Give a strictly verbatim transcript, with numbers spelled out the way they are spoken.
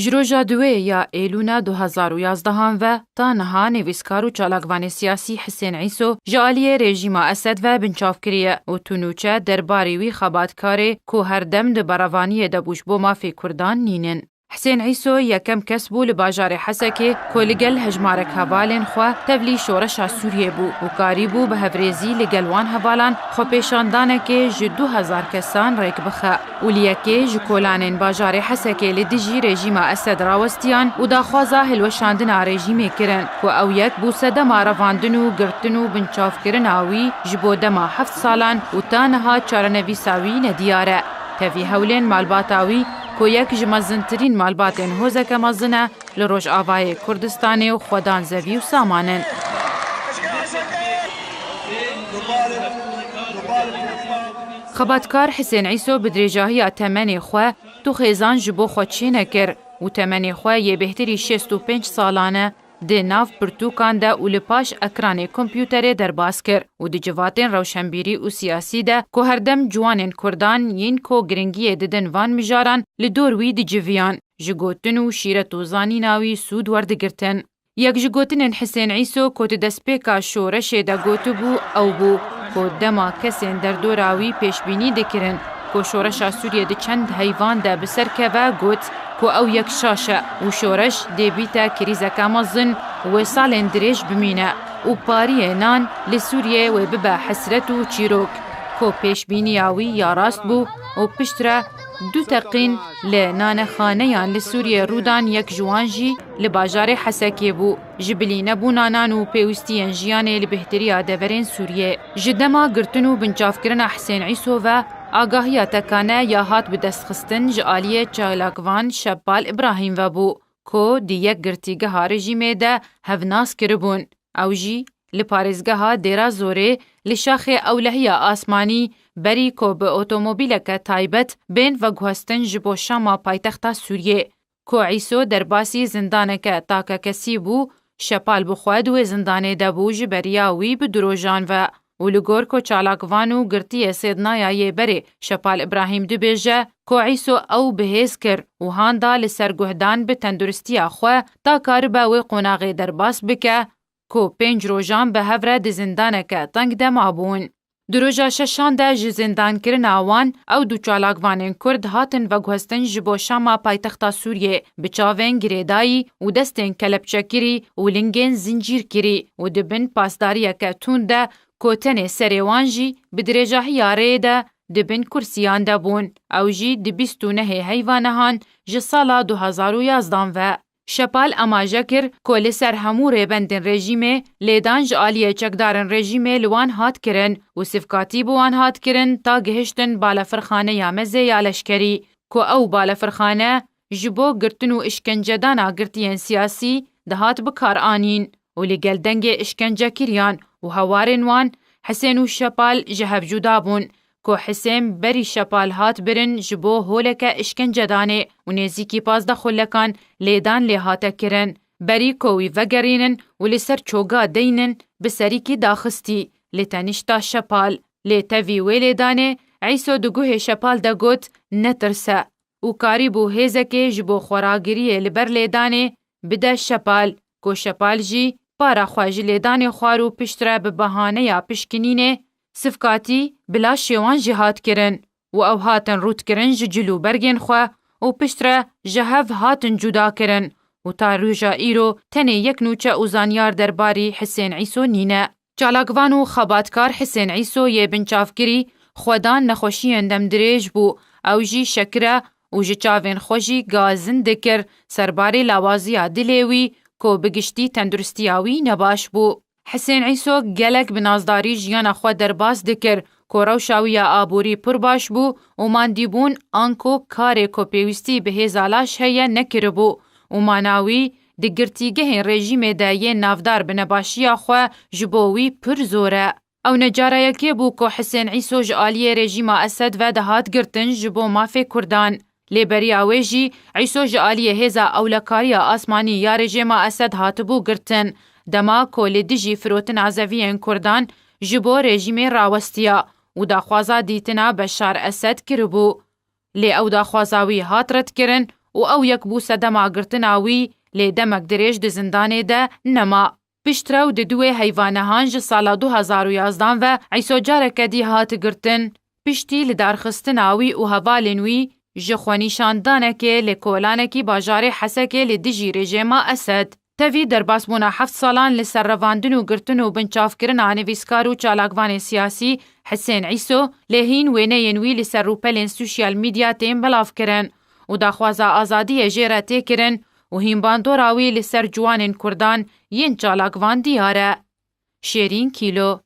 Ji roja duwê ya Êlûna du hezar û yazdehan ve ta niha nivîskar û çalakvanê siyasî Hisên Îso ji aliyê rejîma Esed ve binçav kiriye û tu nûçe derbarê wî xebatkarê ku her dem di berevaniyê de bû ji bo mafê Kurdan nînin. Hisên Îso yekem kes bû li bajarê Hesekê ku li gel hejmarek hevalên xwe tevlî şoreşa Sûriyê bû û karîbû bi hevrêzî li gel wan hevalan xwepêşandanekê ji du hezar kesan rêk bixe û li yekê ji kolanên bajarê Hesekê li dijî rejîma Esed rawestiyan û daxwaza hilweşandina rejîmê kirin ku ew yek bû sedema revandin û girtin û binçavkirina wî ji bo dema heft salan û ta niha çarenivîsa wî nediyar e. Tevî hewlên malbata wî ku yek ji mezintirîn malbatên hozeke mezin e li Rojavayê Kurdistanê û xwedan zevî û saman in. Xebatkar Hisên Îso bi dirêjahiya temenê xwe tu xêzan ji bo xwe çênekir û temenê xwe yê bêhtirî şêst û pênc salan e di nav pirtûkan de û li paş ekranê kompûterê derbas kir û di civatên rewşenbîrî û siyasî de ku herdem ciwanên Kurdan yên ku giringiyê didin van mijaran li dor wî diciviyan, ji gotin û şîret û zanîna wî sûd werdigirtin. Yek ji gotinên Hisên Îso ku di destpêka şoreşê de gotibû ew bû ku dema kesên derdora wî pêşbînî dikirin ku şoreşa Sûriyê di çend heyvan de bi ser keve, got ku ew yek şaş e û şoreş dê bîte krîzeke mezin wê salên dirêj bimîne û pariyê nan li Sûriyê wê bibe hesret û çîrok, ku pêşbîniya wî ya rast bû û piştre du teqîn li nanexaneyan li Sûriyê rûdan, yek ji wan jî li bajarê Hesekê bû. Ji bilî nebûna nan û pêwîstiyên jiyanê li bêhtiriya deverên Sûriyê. Ji dema girtin û binçavkirina Hisên Îso ve agahiya tekane ya hat bi dest xistin ji aliyê çalakvan Şepal Îbrahîm ve bû, ku di yek girtîgeha rejîmê de hevnas kiribûn. Ew jî li parêzgeha Dêra Zorê li şaxê ewlehiya asmanî, berî ku bi otomobîleke taybet bên veguhestin ji bo Şama paytexta Sûriyê. Ku Îso derbasî zindaneke takekesî bû, Şepal bi xwe di wê zindanê de bû ji beriya wî bi du rojan ve û li gor ku çalakvan û girtiyê Sêdnaya yê berê Şepal Îbrahîm dibêje ku Îso ew bi hêz kir û handa li ser guhdan bi tenduristiya xwe ta karibe wê qonaxê derbas bike ku pênc rojan bi hev re di zindaneke teng de mabûn. Di roja şeşan de ji zindankirina wan ew du çalakvanên Kurd hatin veguhestin ji bo Şama paytexta Sûriyê bi çavên girêdayî û destên kelepçekirî û lingên zincîrkirî û di bin pasdariyeke tund de ku tenê serê wan jî bi dirêjahiya rêyê de di bin kursiyan de bûn. Ew jî di bîst û nehê heyvanehan ji sala du hezar û yazdan ve. Şepal amaje kir ku li ser hemû rêbendên rejîmê lêdan ji aliyê çekdarên rejîmê li wan hat kirin û sivkatî bi wan hat kirin ta gihiştin balefirxaneya meze ya leşkerî, ku ew balefirxane ji bo girtin û îşkencedana girtiyên siyasî dihat bikaranîn û li gel dengê îşkencekiriyan û hewarên wan Hisên û Şepal ji hev cuda bûn. Ku Hisên berî Şepal hat birin ji bo holeke îşkencedanê û nêzîkî pazdeh xulekan lêdan lê hate kirin. Berî ku wî vegerînin û li ser çoga deynin, bi serîkî daxistî li tenişta Şepal. Lê tevî wê lêdanê Îso di guhê Şepal de got, "Netirse." Û karîbû hêzekê ji bo xweragiriyê li ber lêdanê bide Şepal, ku Şepal jî para xwe ji lêdanê xwar û piştre bi behaneya pişkinînê sivkatî bi laşê wan jî hat kirin û ew hatin rûtkirin ji cil û bergên xwe û piştre ji hev hatin cuda kirin û ta roja îro tenê yek nûçe û zanyar derbarî Hisên Îso nîne. Çalakvan û xebatkar Hisên Îso yê binçavkirî xwedan nexweşiyên demdirêj bû, ew jî şekire û ji çavên xwe jî gazin dikir, serbarê lawaziya dilê wî ku bi giştî tenduristiya wî nebaş bû. Hisên Îso gelek bi nazdarî jiyana xwe derbas dikir ku rewşa wî ya aborî pir baş bû û mandîbûn anku karê ku pêwîstî bi hêza laş heye nekiribû û mana wî di girtîgehên rejîmê de yên navdar bi nebaşiya xwe ji bo wî pir zor e. Ew ne cara yekê bû ku Hisên Îso ji aliyê rejîma Esed ve dihat girtin ji bo mafê Kurdan. Lê beriya wê jî Îso ji aliyê hêza ewlekariya asmanî ya rejîma Esed hatibû girtin, dema ku li dijî firotina zeviyên Kurdan ji bo rejîmê rawestiya û daxwaza dîtina Beşar Esed kiribû. Lê ew daxwaza wî hat redkirin û ew yek bû sedema girtina wî, lê demek dirêj di zindanê de nema. Piştre û di duwê heyva nehan ji sala du hezar û yazdan ve Îso careke dî hat girtin. Piştî li darxistina wî û hevalên wî ji xwenîşandanekê li kolanekî bajarê Hesekê li dijî rejîma Esed. Tevî derbasbûna heft salan li ser revandin û girtin û binçavkirina nivîskar û çalakvanê siyasî Hisên Îso, lê hîn wêneyên wî li ser rûpelên sosyal medya tên belavkirin û daxwaza azadiyê jê re tê kirin û hîn bandora wî li ser ciwanên Kurdan yên çalakvan diyar e. Şêrîn Kîlo.